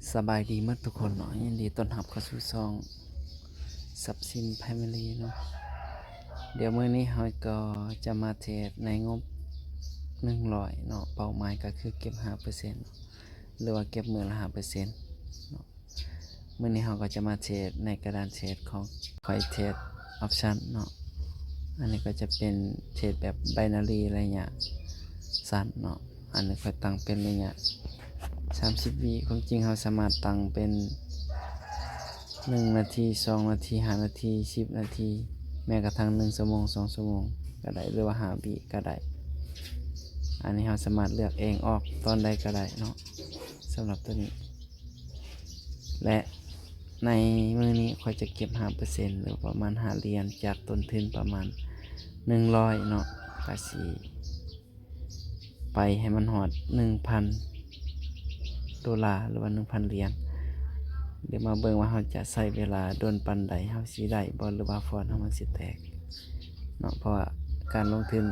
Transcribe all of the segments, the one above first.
ສະບາຍດີໝົດທຸກຄົນເນາະ, ຍິນດີຕ້ອນຮັບເຂົ້າສູ່ຊ່ອງຊັບສິນແຟມິລີເນາະ. ດຽວມື້ນີ້ເຮົາກໍຈະມາເທຣດໃນງົບໜຶ່ງຮ້ອຍເນາະ, ເປົ້າໝາຍກໍຄືເກັບຫ້າເປີເຊັນ ຫຼືວ່າເກັບມື້ລະຫ້າເປີເຊັນເນາະ. ມື້ນີ້ເຮົາກໍຈະມາເທຣດໃນກະດານເທຣດຂອງ Cointrade Option ເນາະ. ອັນນີ້ກໍຈະເປັນເທຣດແບບ Binary ໄລຍະສັ້ນເນາະ. ອັນນີ້ຂ້ອຍຕັ້ງເປັນໄລຍະສາມສິບວິ. ຄວາມຈິງເຮົາສາມາດຕັ້ງເປັນໜຶ່ງນາທີ, ສອງນາທີ, ຫ້ານາທີ, ສິບນາທີ, ແມ້ກະທັ້ງໜຶ່ງຊົ່ວໂມງ, ສອງຊົ່ວໂມງກໍໄດ້ ຫຼືວ່າຫ້າວິກໍໄດ້. ອັນນີ້ເຮົາສາມາດເລືອກເອງອອກຕອນໃດກໍໄດ້ເນາະ ສຳລັບຕົວນີ້. ແລະ ໃນມື້ນີ້ຂ້ອຍຈະເກັບຫ້າເປີເຊັນ ຫຼືປະມານຫ້າຫຼຽນ ຈາກຕົ້ນທຶນປະມານໜຶ່ງຮ້ອຍເນາະ, ກະຊິໄປໃຫ້ມັນຮອດໜຶ່ງພັນໂດລາ ຫຼືວ່າໜຶ່ງພັນຫຼຽນ. ດຽວມາເບິ່ງວ່າເຮົາຈະໃຊ້ເວລາດົນປານໃດ, ເຮົາຊິໄດ້ບໍ່ ຫຼືວ່າພອນເຮົາມັນຊິແຕກເນາະ. ເພາະວ່າການລົງທຶນ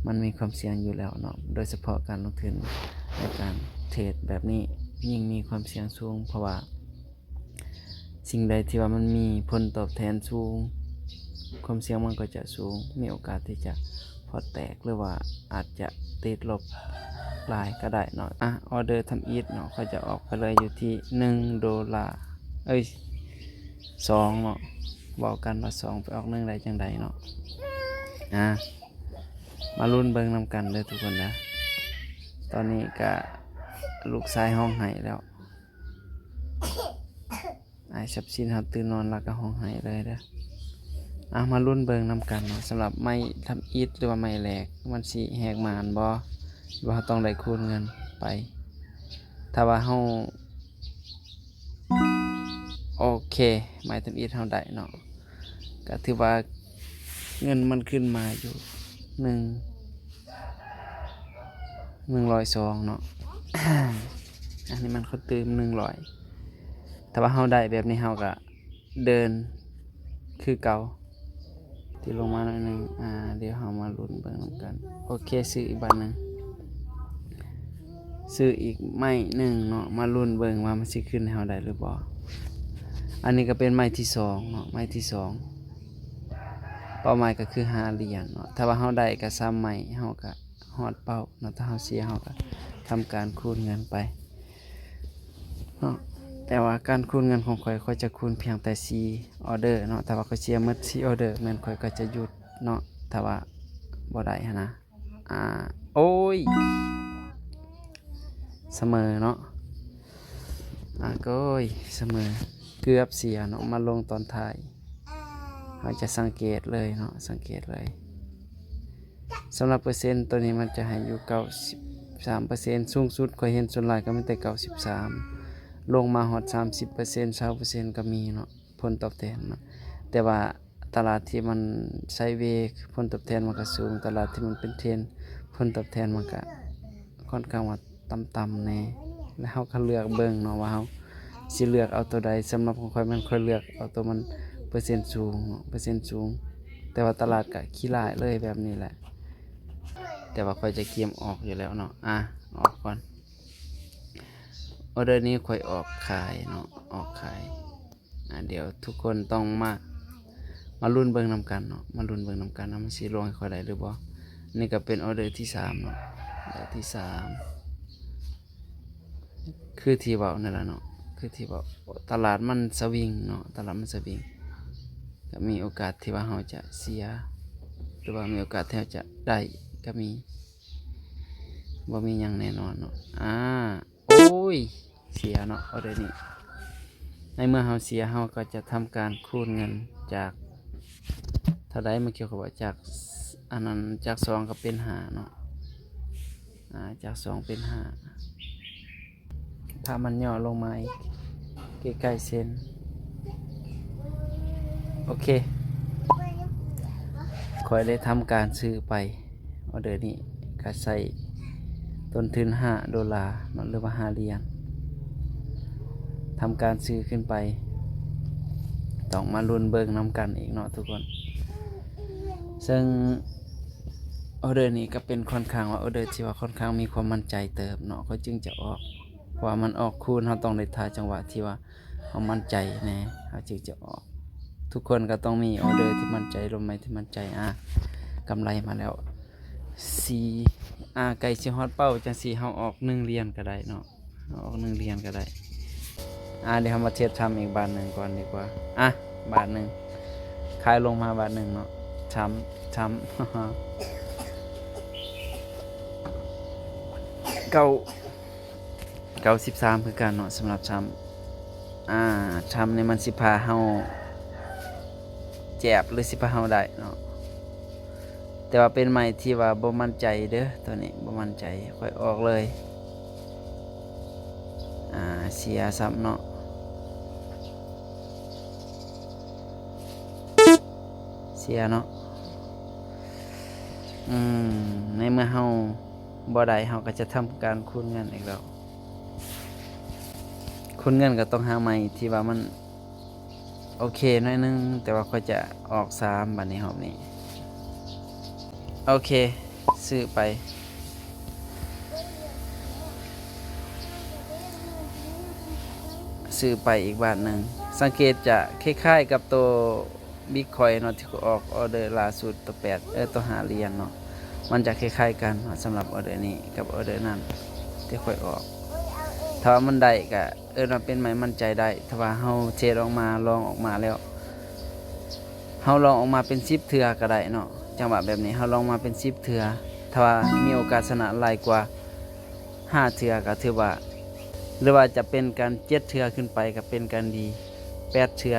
ມັນມີຄວາມສ່ຽງຢູ່ແລ້ວເນາະ, ໂດຍສະເພາະການລົງທຶນໃນການເທຣດແບບນີ້ຍິ່ງມີຄວາມສ່ຽງສູງ, ເພາະວ່າ ສິ່ງໃດທີ່ວ່າມັນມີຜົນຕອບແທນສູງ, ຄວາມສ່ຽງມັນກໍຈະສູງ, ມີໂອກາດທີ່ຈະພອດແຕກ ຫຼືວ່າອາດຈະຕິດລົບຫຼາຍກໍໄດ້ເນາະ. ອະ ອໍເດີທຳອິດເນາະ, ຂ້ອຍຈະອອກໄປເລີຍຢູ່ທີ່ໜຶ່ງໂດລາ, ເອີຍ ສອງເນາະ, ເວົ້າກັນວ່າສອງໄປອອກໜຶ່ງໄດ້ຈັ່ງໃດເນາະ. ອາ ມາລຸ້ນເບິ່ງນຳກັນເດີທຸກຄົນເດີ. ຕອນນີ້ກະລູກຊາຍຮ້ອງໄຫ້ແລ້ວ. ອ້າຍຊັບສິນເຮົາຕື່ນນອນລະກະຮ້ອງໄຫ້ເລີຍເດີ. ອາ ມາລຸ້ນເບິ່ງນຳກັນເນາະ, ສຳລັບໄມ້ທຳອິດ ຫຼືວ່າໄມ້ແລກ ມັນຊິແຫກໝານບໍ່ ຫຼືວ່າເຮົາຕ້ອງໄດ້ຄູນເງິນໄປ. ຖ້າວ່າເຮົາ ໂອເຄ ໄມ້ທຳອິດເຮົາໄດ້ເນາະ, ກະຖືວ່າເງິນມັນຂຶ້ນມາຢູ່ໜຶ່ງ ໜຶ່ງຮ້ອຍສອງເນາະ. ອັນນີ້ມັນເຂົ້າຕື່ມໜຶ່ງຮ້ອຍ. ຖ້າວ່າເຮົາໄດ້ແບບນີ້ ເຮົາກະເດີນຄືເກົ່າ, ຕິດລົງມາໜ້ອຍໜຶ່ງ. ອາ ດຽວເຮົາມາລຸ້ນເບິ່ງນຳກັນ. ໂອເຄ ຊື້ອີກບາດໜຶ່ງ, ຊື້ອີກໄມ້ໜຶ່ງເນາະ, ມາລຸ້ນເບິ່ງວ່າມັນຊິຂຶ້ນໃຫ້ເຮົາໄດ້ຫຼືບໍ່. ອັນນີ້ກະເປັນໄມ້ທີສອງເນາະ, ໄມ້ທີສອງ ເປົ້າໝາຍກະຄືຫ້າຫຼຽນເນາະ. ຖ້າວ່າເຮົາໄດ້ກະສາມໄມ້ ເຮົາກະຮອດເປົ້າເນາະ, ຖ້າເຮົາເສຍ ເຮົາກະທຳການຄູນເງິນໄປເນາະ. ແຕ່ວ່າການຄູນເງິນຂອງຂ້ອຍ ຂ້ອຍຈະຄູນພຽງແຕ່ສີ່ອໍເດີເນາະ, ຖ້າວ່າຂ້ອຍເສຍໝົດສີ່ອໍເດີ ແມ່ນຂ້ອຍກະຈະຢຸດເນາະ, ຖ້າວ່າບໍ່ໄດ້ຫັ້ນນະ. ອາ ໂອ້ຍ ສະເໝີເນາະ. ອາ ໂອ້ຍ ສະເໝີ, ເກືອບເສຍເນາະ, ມາລົງຕອນທ້າຍ. ເຮົາຈະສັງເກດເລີຍເນາະ, ສັງເກດເລີຍ. ສຳລັບເປີເຊັນໂຕນີ້ມັນຈະໃຫ້ຢູ່ເກົ້າສິບສາມເປີເຊັນ, ສູງສຸດຂ້ອຍເຫັນສ່ວນຫຼາຍກະມີແຕ່ເກົ້າສິບສາມ ລົງມາຮອດສາມສິບເປີເຊັນ ຊາວເປີເຊັນກະມີເນາະ ຜົນຕອບແທນມັນ. ແຕ່ວ່າຕະຫຼາດທີ່ມັນໄຊເວ ຜົນຕອບແທນມັນກະສູງ, ຕະຫຼາດທີ່ມັນເປັນເທຣນ ຜົນຕອບແທນມັນກະຄ່ອນຂ້າງວ່າຕ່ຳໆແດ່. ແລ້ວເຮົາກະເລືອກເບິ່ງເນາະວ່າເຮົາຊິເລືອກເອົາໂຕໃດ. ສຳລັບຂອງຂ້ອຍແມ່ນຂ້ອຍເລືອກເອົາໂຕມັນເປີເຊັນສູງເນາະ, ເປີເຊັນສູງ. ແຕ່ວ່າຕະຫຼາດກະຂີ້ລ້າຍເລີຍແບບນີ້ແຫຼະ. ແຕ່ວ່າຂ້ອຍຈະກຽມອອກຢູ່ແລ້ວເນາະ. ອາ ອອກກ່ອນ. ອໍເດີນີ້ຂ້ອຍອອກຂາຍເນາະ, ອອກຂາຍ. ອາ ດຽວທຸກຄົນຕ້ອງມາ ມາລຸ້ນເບິ່ງນຳກັນເນາະ, ມາລຸ້ນເບິ່ງນຳກັນວ່າມັນຊິລົງໃຫ້ຂ້ອຍໄດ້ຫຼືບໍ່. ນີ້ກະເປັນອໍເດີທີສາມເນາະ, ອໍເດີທີສາມ. ຄືທີ່ເວົ້ານັ້ນລະເນາະ, ຄືທີ່ເວົ້າ ຕະຫຼາດມັນສະວິງເນາະ, ຕະຫຼາດມັນສະວິງ. ກະມີໂອກາດທີ່ວ່າເຮົາຈະເສຍ ຫຼືວ່າມີໂອກາດທີ່ເຮົາຈະໄດ້ກະມີ, ບໍ່ມີຫຍັງແນ່ນອນເນາະ. ອາ ໂອ້ຍ ເສຍເນາະ ອໍເດີນີ້. ໃນເມື່ອເຮົາເສຍ ເຮົາກໍຈະທຳການຄູນເງິນຈາກເທົ່າໃດ? ເມື່ອກີ້ຂ້ອຍບອກຈາກ ອັນນັ້ນ ຈາກສອງກໍເປັນຫ້າເນາະ. ອາ ຈາກສອງເປັນຫ້າ. ຖ້າມັນຫຍໍ້ລົງມາອີກ ໃກ້ໆເຊັນ. ໂອເຄ ຂ້ອຍໄດ້ທຳການຊື້ໄປ ອໍເດີນີ້ກະໃຊ້ຕົ້ນທຶນຫ້າໂດລາເນາະ ຫຼືວ່າຫ້າຫຼຽນ ທຳການຊື້ຂຶ້ນໄປ. ຕ້ອງມາລຸ້ນເບິ່ງນຳກັນອີກເນາະທຸກຄົນ. ເຊິ່ງອໍເດີນີ້ກະເປັນຂ້ອນຂ້າງວ່າ ອໍເດີທີ່ວ່າຂ້ອນຂ້າງມີຄວາມໝັ້ນໃຈເຕີບເນາະ ຂ້ອຍຈຶ່ງຈະອອກ. ວ່າມັນອອກຄູນ ເຮົາຕ້ອງໄດ້ຖ້າຈັງຫວະທີ່ວ່າເຮົາໝັ້ນໃຈແດ່ ເຮົາຈຶ່ງຈະອອກ. ທຸກຄົນກໍຕ້ອງມີອອເດີທີ່ໝັ້ນໃຈ, ລົມໄມ້ທີ່ໝັ້ນໃຈ. ອາ ກຳໄລມາແລ້ວ ສີ່ ອາ ໃກ້ຊິຮອດເປົ້າ. ຈັ່ງຊີ້ເຮົາອອກໜຶ່ງຫຼຽນກໍໄດ້ເນາະ, ເຮົາອອກໜຶ່ງຫຼຽນກໍໄດ້. ອາ ດຽວເຮົາມາເທສທຳອີກບາດໜຶ່ງກ່ອນດີກວ່າ. ອາ ບາດໜຶ່ງ ຂາຍລົງມາບາດໜຶ່ງເນາະ. ທຳ ທຳ ເກົ້າ ເກົ້າສິບສາມຄືກັນເນາະ ສຳລັບທຳ. ອາ ທຳນີ້ມັນຊິພາເຮົາແຈບ ຫຼື ຊິພາເຮົາໄດ້ເນາະ. ແຕ່ວ່າເປັນໄມ້ທີ່ວ່າບໍ່ໝັ້ນໃຈເດີ, ໂຕນີ້ບໍ່ໝັ້ນໃຈ, ຂ້ອຍອອກເລີຍ. ອາ ເສຍຊ້ຳເນາະ, ເສຍເນາະ. ອືມ ໃນເມື່ອເຮົາບໍ່ໄດ້ ເຮົາກໍຈະທຳການຄູນເງິນອີກແລ້ວ. ຄູນເງິນກໍຕ້ອງຫາໄມ້ທີ່ວ່າມັນ ໂອເຄໜ້ອຍໜຶ່ງ, ແຕ່ວ່າຂ້ອຍຈະອອກສາມບາດນີ້ ຮອບນີ້. ໂອເຄ ຊື້ໄປ ຊື້ໄປອີກບາດໜຶ່ງ. ສັງເກດຈະຄ້າຍໆກັບໂຕບິດຄອຍເນາະ ທີ່ຂ້ອຍອອກອອເດີລ່າສຸດ ໂຕແປດ ເອີ ໂຕຫ້າຫຼຽນເນາະ. ມັນຈະຄ້າຍໆກັນເນາະ ສຳລັບອອເດີນີ້ກັບອອເດີນັ້ນທີ່ຂ້ອຍອອກ. ຖ້າວ່າມັນໄດ້ກະ ເອີ້ນວ່າເປັນໄມ້ໝັ້ນໃຈໄດ້. ຖ້າວ່າເຮົາເທຣດອອກມາ ລອງອອກມາແລ້ວ ເຮົາລອງອອກມາເປັນສິບເທື່ອກໍໄດ້ເນາະ. ຈັງຫວະແບບນີ້ເຮົາລອງມາເປັນສິບເທື່ອ, ຖ້າວ່າມີໂອກາດຊະນະຫຼາຍກວ່າຫ້າເທື່ອກໍຖືວ່າ ຫຼືວ່າຈະເປັນການເຈັດເທື່ອຂຶ້ນໄປກໍເປັນການດີ, ແປດເທື່ອ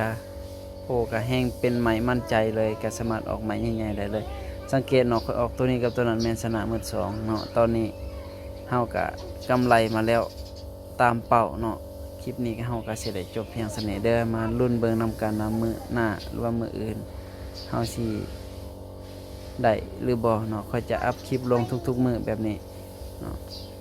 ໂອ້ ກໍແຮ່ງເປັນໄມ້ໝັ້ນໃຈເລີຍ, ກໍສາມາດອອກໄມ້ໃຫຍ່ໆໄດ້ເລີຍ. ສັງເກດເນາະ ຂ້ອຍອອກໂຕນີ້ກັບໂຕນັ້ນແມ່ນຊະນະໝົດສອງເນາະ. ຕອນນີ້ເຮົາກໍກຳໄລມາແລ້ວ ຕາມເປົ້າເນາະ. ຄລິບນີ້ເຮົາກໍຊິໄດ້ຈົບພຽງສ່ຳນີ້ເດີ. ມາລຸ້ນເບິ່ງນຳກັນວ່າມື້ໜ້າ ຫຼືວ່າມື້ອື່ນ ເຮົາຊິໄດ້ຫຼືບໍ່ເນາະ. ຂ້ອຍຈະອັບຄລິບລົງທຸກໆມື້ແບບນີ້ເນາະ.